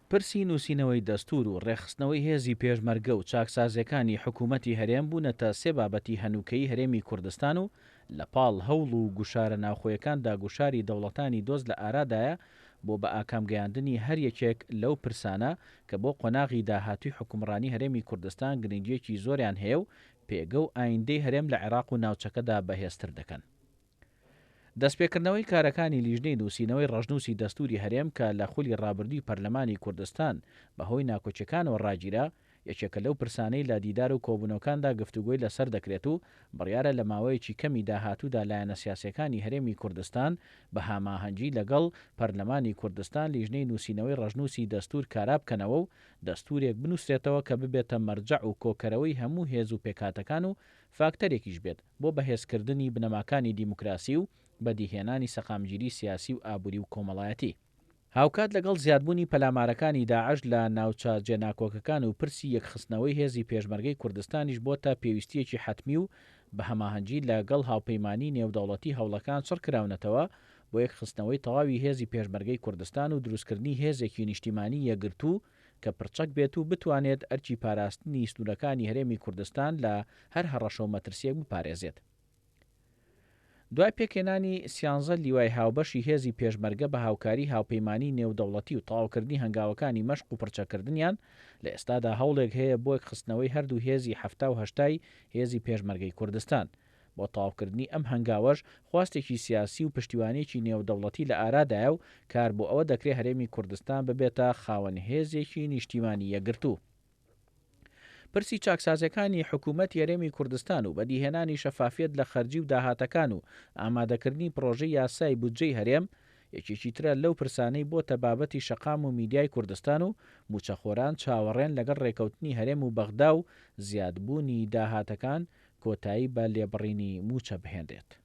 پرسی نووسینەوەی دەستوور و ڕێکخستنەوەی هێزی پێشمەرگە و چاکسازییەکانی حکوومەتی هەرێم بوونەتە سێ بابەتی هەنووکەیی هەرێمی کوردستان و لە پاڵ هەوڵ و گوشارە ناوخۆیەکاندا گوشاری دەوڵەتانی دۆست لە ئارادایە بۆ بە ئاکام گەیاندنی هەر یەکێک لەو پرسانە کە بۆ قۆناغی داهاتووی حوکمڕانی هەرێمی کوردستان گرنگییەکی زۆریان هەیە و پێگە و ئایندەی هەرێم لە عێراق و ناوچەکەدا بەهێزتر دەکەن. دەستپێکردنەوەی کارەکانی لیژنەی نووسینەوەی ڕەشنووسی دەستووری هەرێم کە لە خولی ڕابردووی پەرلەمانی کوردستان بەهۆی ناکۆکیەکانەوە ڕاگیرا، یەکێکە لەو پرسانەی لە دیدار و کۆبوونەوکاندا گفتوگۆی لەسەر دەکرێت و بڕیارە لە ماوەیەکی کەمی داهاتوودا لایەنە سیاسیەکانی هەرێمی کوردستان بە هاماهەنگی لەگەڵ پەرلەمانی کوردستان لیژنەی نووسینەوەی ڕەشنووسی دەستوور کارا بکەنەوە و دەستوورێک بنووسرێتەوە کە ببێتە مەرجەع و کۆکەرەوەی هەموو هێز و پێکهاتەکان و فاکتەرێکیش بێت بۆ بەهێزکردنی بنەماکانی دیموکراسی و بەدیهێنانی سەقامگیری سیاسی و ئابووری و کۆمەڵایەتی. هاوکات لەگەڵ زیادبوونی پەلامارەکانی داعش لە ناوچە جێناکۆکەکان و پرسی یەکخستنەوەی هێزی پێشمەرگەی کوردستانیش بۆتە پێویستییەکی حەتمی و بە هەماهەنگی لە گەڵ هاوپەیمانیی نێودەوڵەتی هەوڵەکان چڕکراونەتەوە بۆ یەکخستنەوەی تەواوی هێزی پێشمەرگەی کوردستان و دروستکردنی هێزێکی نیشتیمانی یەکگرتوو کە پڕچەک بێت و بتوانێت ئەرکی پاراستنی سنوورەکانی هەرێمی کوردستان لە هەر هەڕەشە و مەترسییەک بپارێزێت. دوای پێکهێنانی سیانزە لیوای هاوبەشی هێزی پێشمەرگە بە هاوکاری هاوپەیمانیی نێودەوڵەتی و تەواوکردنی هەنگاوەکانی مەشق و پڕچەککردنیان، لە ئێستادا هەوڵێک هەیە بۆ یەکخستنەوەی هەردوو هێزی 70 و هەشتای هێزی پێشمەرگەی کوردستان. بۆ تەواوکردنی ئەم هەنگاوەش خواستێکی سیاسی و پشتیوانییەکی نێودەوڵەتی لە ئارادایە و کار بۆ ئەوە دەکرێ هەرێمی کوردستان ببێتە خاوەن هێزێکی نیشتیمانی یەکگرتوو. پرسی چاکسازیەکانی حکومەتی هەرێمی کوردستان و بەدیهێنانی شەفافیەت لە خەرجی و داهاتەکان و ئامادەکردنی پڕۆژەی یاسای بودجەی هەرێم یەکێکی ترە لەو پرسانەی بۆتە بابەتی شەقام و میدیای کوردستان و موچەخۆران چاوەڕێن لەگەڵ رێکەوتنی هەرێم و بەغدا و زیادبوونی داهاتەکان کۆتایی بە لێبڕینی موچە بهێنرێت.